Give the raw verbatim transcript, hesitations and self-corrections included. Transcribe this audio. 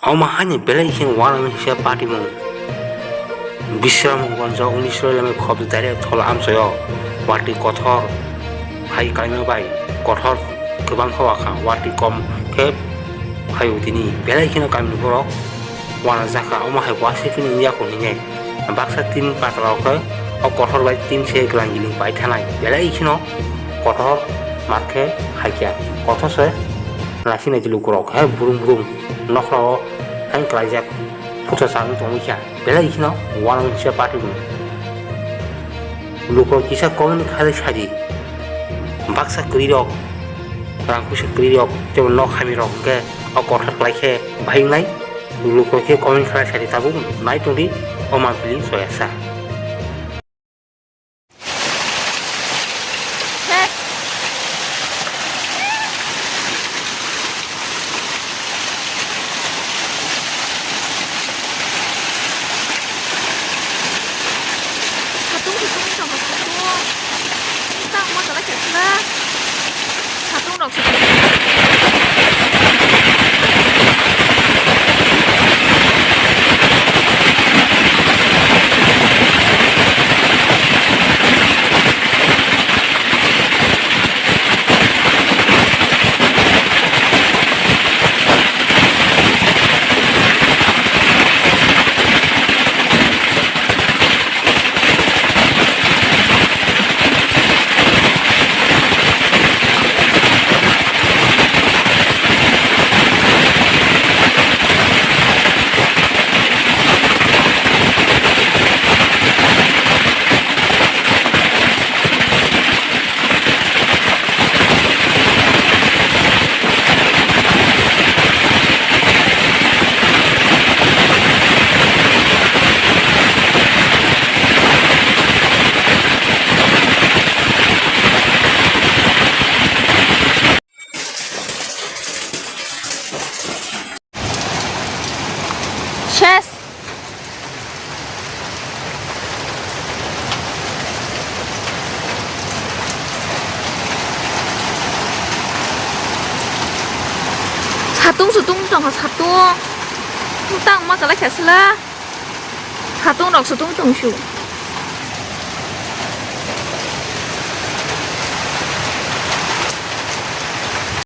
Omo haino belai kheno uanamani kisa patimung. Bisramganjo unisro lamai khobjak direct Thola amchoio. Watwi kothor hai kalaima bai kothor kwbang kha wakha, watwi kom khe phaio tini. Belai kheno kamini borok uanajakha, omo hai uasai phano wngya kho hinwi. Baksa tin patra rok khe o kothor bai tin se glang giling pai thanai. Belai kheno kothor mar khe hai kha. Kothor se naising naising lukurok hai brum brum nokhrao hai klaijak, phuto chang tongwi kha. Belai kheno uanamani kisa patimung. Lukurok kisa comment khalai sadi. Baksa kwrwirok, rang puisa kwrwirok, tei nok hamirok hwnkhe o kothor klai khe bahai wngnai. Lukurok khe comment khalai sadi tabuk nai tongdi o mampili soyasa. Satung satung tongkha satung. Tang ma tala khe khna. Satung rok satung. Ses. Satung sutung tongkha satung. Tang ma chala khe sila. Satung rok sutung tong su.